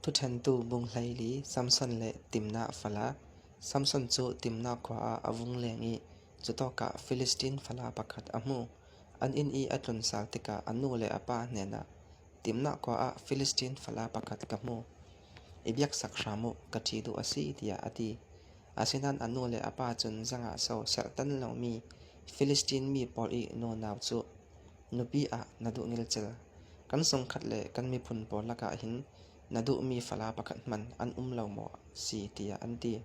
Thuṭhentu bung 14 Samson le Timnah fala. Samson cu Timnah khua ah a vung leng i cutawk ah Filistin fala pakhat a hmu. An inn i a tlun sal tikah a nu le a pa hnenah, Timnah khua ah Filistin fala pakhat ka hmu. I biaksak hram u, ka ṭhi duh a si, tiah a ti. Asinain a nu le a pa cun zangah so serhtan lomi Filistin mi pawl i nunau cu nupi ah na duh ngelcel. Kan sungkhat le kan miphun pawl lakah hin na duhmi fala pakhat hmanh an um lo maw si tiah an ti.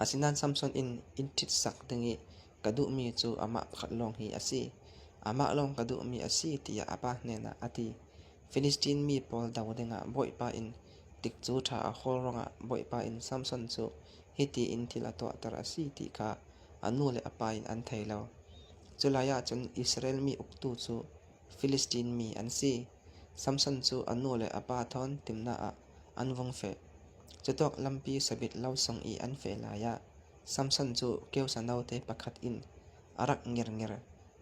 Asinain Samson in inn ṭhitsak ding i ka duhmi cu amah pakhat lawng hi a si. Amah lawng ka duhmi a si tiah a pa hnenah a ti. Filistin mi pawl do dingah Bawipa in tikcu ṭha a hawl ruangah Bawipa in Samson cu hiti in thil a tuahter a si ti kha a nu le a pa in an thei lo. Culai ah cun Israel mi uktu cu Filistin mi an si. Samson cu a nu le a pa thawn Timnah ah an vung feh. Cutawk lampi sabit lo sung i an feh lai ah Samson cu keusa note pakhat in a rak ngirnger.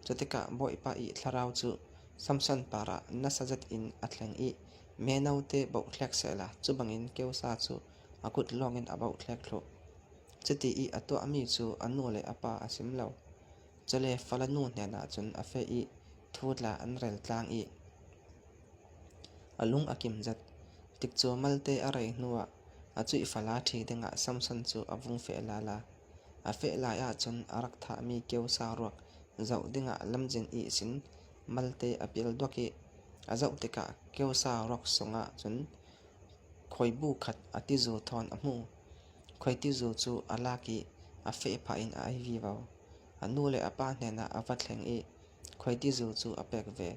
Cutikah Bawipa i thlarau cu Samson par ah nasa zet in a thleng i me note bohthlek sehla cu bangin keusa cu a kut lawngin a bohthlek thluh. Cuti i a tuahmi cu a nu le a pa a sim lo. Cule fala nu hnenah cun a feh i thutla an rel tlang i a lung a kim zat. Tikcu malte a rei hnuah a cuih fala ṭhi dingah Samson cu a vung feh lala. A feh lai ahcun a rak thahmi keusa ruak zoh dingah lamzin ihsin malte a pial duak i a zoh tikah keusa ruak sungah cun khuaibu khat a tizu thawn a hmuh. Khuaitizu cu a lak i a feh phah in a ei vivo. A nu le a pa hnenah a va thleng i khuaitizu cu a pek ve.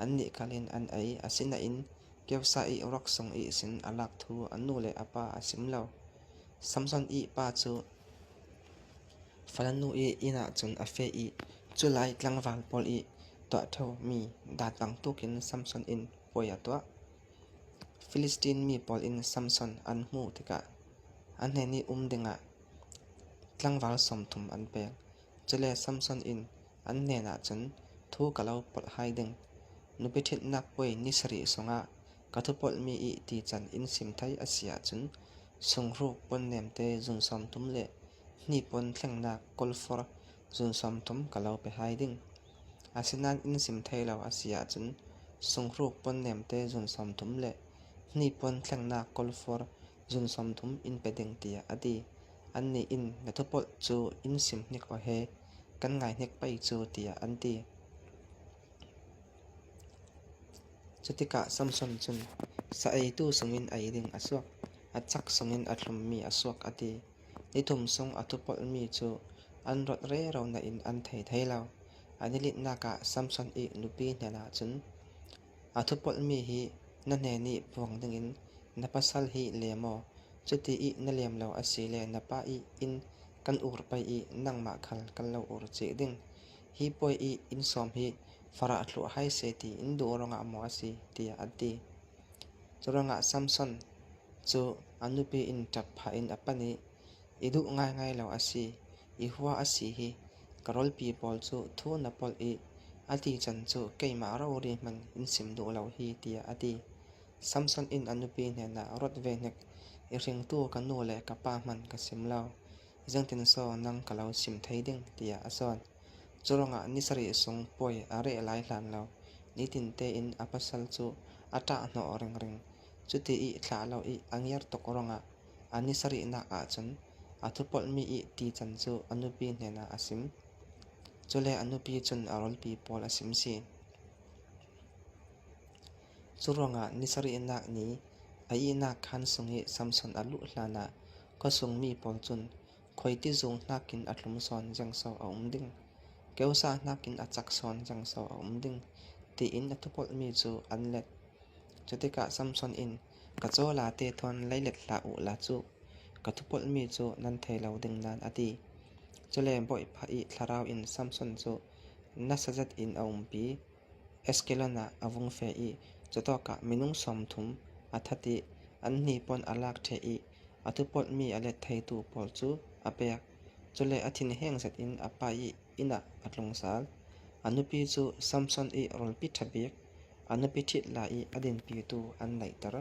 Annih khal in an ei, asinain keusa i ruaksung ihsin a lak thu a nu le a pa a sim lo. Samson i pa cu falanu i inn ah cun a feh i culai tlangval pawl i tuahṭhomi dat bantukin Samson in puai a tuah. Filistin mi pawl in Samson an hmuh tikah a hnen i um dingah tlangval 30 an pek. Cule Samson in an hnenah cun, Thu ka lo polh hai ding. Nupi ṭhitnak puai ni sarih sungah ka thupolhmi i ti can in sim thai a si ahcun sunghruk puannemte zun 30 le hnipuan thlengnak kawlfor zun 30 ka lo pe hai ding. Asinain inn sim thai lo a si ahcun sunghruk puannemte zun 30 le hnipuan thlengnak kawlfor zun 30 in pe ding tiah a ti. Annih in na thupolh cu inn sim hnik aw he kan ngai hnik pei cu tiah an ti. Cutikah Samson cun sa eitu sungin ei ding a suak, a cak sungin a thlummi a suak a ti. Nithum sung a thupolhmi cu an rawt rero nain an thei thai lo. An i linhnak ah Samson i nupi hnenah cun, A thupolhmi hi na hnen i phuang dingin na pasal hi lem aw, cuti i na lem lo a si le na pa i inn kan ur pei i nangmah khal kan lo ur chih ding. Hi puai i inn sawm hi farah thluah hai seh ti in duh ruangah maw a si, tiah an ti. Curuangah Samson cu a nupi in ṭap phah in a panh i, i duh ngaingai lo a si, i hua a si hi ka rawlpi pawl cu thu na polh i a ti can cu keimah rori hmanh in sim duh lo hi, tiah a ti. Samson in a nupi hnenah ruat ve hnek i hringtu ka nu le ka pa hmanh ka sim lo. Zeitinsaw nang ka lo sim thei ding, tiah a zawn. Curuangah ni sarih sung puai a reh lai hlan lo nitin tein a pasal cu a ṭahhnawh ringring. Cuti i thlah lo i a ngiar tuk ruangah a ni sarihnak ahcun a thupolhmi i ti can cu a nupi hnenah a sim. Cule a nupi cun a rawlpi pawl a sim si. Curuangah ni sarihnak ni a ihnak khaan sung i Samson a luh hlanah khuasung mi pawl cun Khuaitizung hnakin a thlum sawn zengso a um ding, keusa hnakin a cak sawn zengso a um ding, tiin a thupolhmi cu an let. Cutikah Samson in, Ka caw la te thawn leilet hlah u la cu, ka thupolhmi cu nan thei lo ding nan a ti. Cule Bawipa i thlarau in Samson cu nasa zet in a umpi. Ashkelon ah a vung feh i cutawk ah minung 30 a that i an hnipuan a lak ṭheh i A thupolhmi a let theitu pawl cu a pek. Cule a thinheng zet in a pa i inn ah a tlung sal. A nupi cu Samson i rawlpi ṭha bik, a nupi ṭhit lai i a dinpitu an naihter.